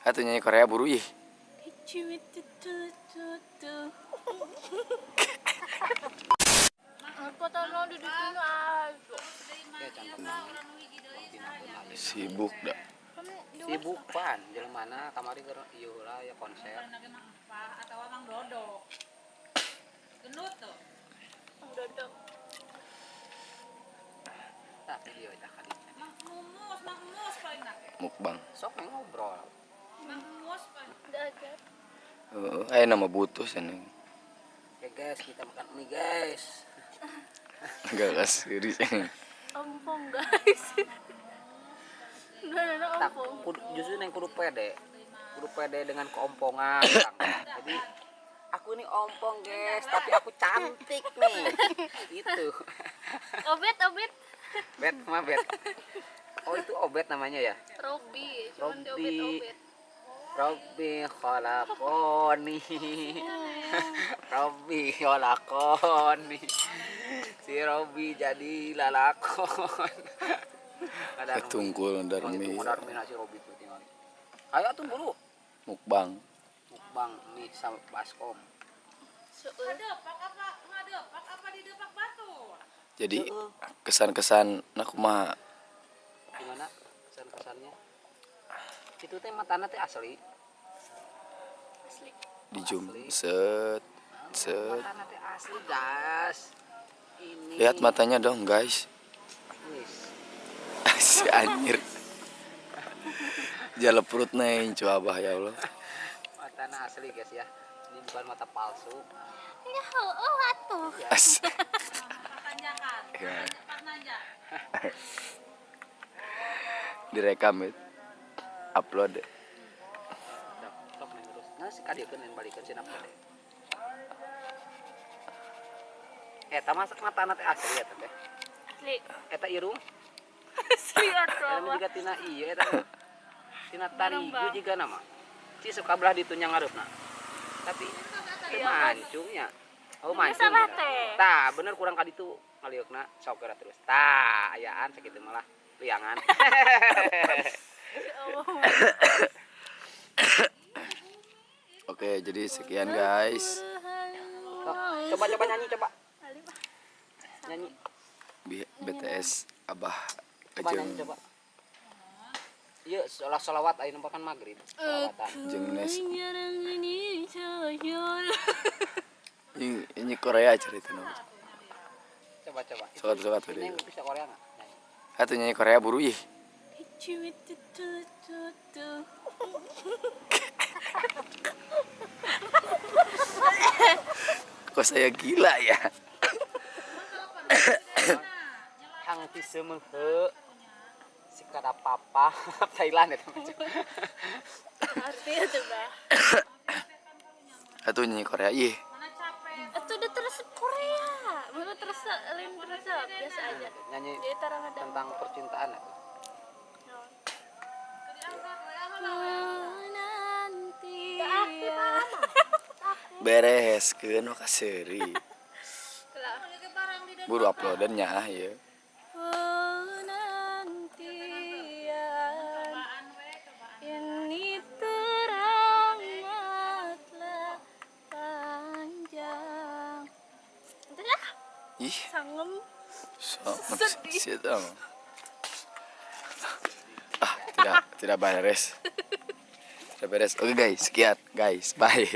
Atuh nyanyi Korea buru ih. Sibuk dah. Sibuk pan, jalan mana kamari keur ieu heula ya konser. Atau Mang Dodo. Gendut tuh. Mang Dodo. Tah video tah kali. Mang Mumus paling nak. Mukbang. Sok ngobrol. Mang Mumus paling. Udah aja. Heeh, aya nama butuh sana. Oke guys, kita makan mie guys. Enggak kasih. Ompong guys. Bener Tak, justru neng kudu pede. Kudu pede dengan keompongan. Jadi aku ini ompong guys, tapi aku cantik nih. Itu. Obet, obet. Bet, mah bet. Oh itu obet namanya ya? Robi, cuman di Robi. obet-obet. Robbi khalaqoni. Robbi khalaqoni. Si Robbi jadi lalakon. Ada Ketungkul darmi. Darmi nasi Robbi tuh tinggal. Ayo tuh buru. Mukbang. Mukbang mie sama baskom. Ngadepak apa? Ngadepak apa di depak batu? Jadi kesan-kesan nah kumaha? Gimana kesan-kesannya? Itu teh matana teh asli. Asli. Di zoom set set. Matana teh asli, guys. Ini. Lihat matanya dong, guys. Si anjir. Jala perut neng coba abah ya Allah. Matana asli, guys ya. Ini bukan mata palsu. Ya, oh atuh. As. Tanjakan. Ya. Pas nanjak. Direkam itu. Upload. Top neng terus. Nah, si kadiekeun yang balikeun si napa deh. Eta masak matana teh asli eta teh. Asli. Eta irung. Asli atuh. Eta juga tina ieu eta. Tina tarigu jiga nama. Si suka belah ditunya ngareupna. Tapi teu mancungnya. Oh mancung. Tah, bener kurang ka ditu ngaliukna sok geura terus. Tah, ayaan sakitu malah liangan. Oke, jadi sekian guys. Coba coba nyanyi coba. Nyanyi. BTS Abah Coba nyanyi coba. Iya, sholawat ayeuna makan maghrib. Sholawatan. Jeung Nes. Ini Korea ceritanya. Coba coba. Sokat-sokat Ini bisa Korea enggak? Atuh nyanyi Korea buru ih. Kok saya gila ya? Hang ti seumeuh si kada papa Thailand eta mah. Arti coba. Atuh nyanyi Korea ih. Itu udah terus Korea. Mana terus lain terus biasa aja. Nyanyi jadi tentang percintaan itu. Beres keun ka seuri. Buru uploadan nya ah ieu. Penantian ini teramatlah panjang. Udah Ih, sangem. Sedih. Ah, tidak beres. Tidak beres. Oke guys, sekian guys. Bye.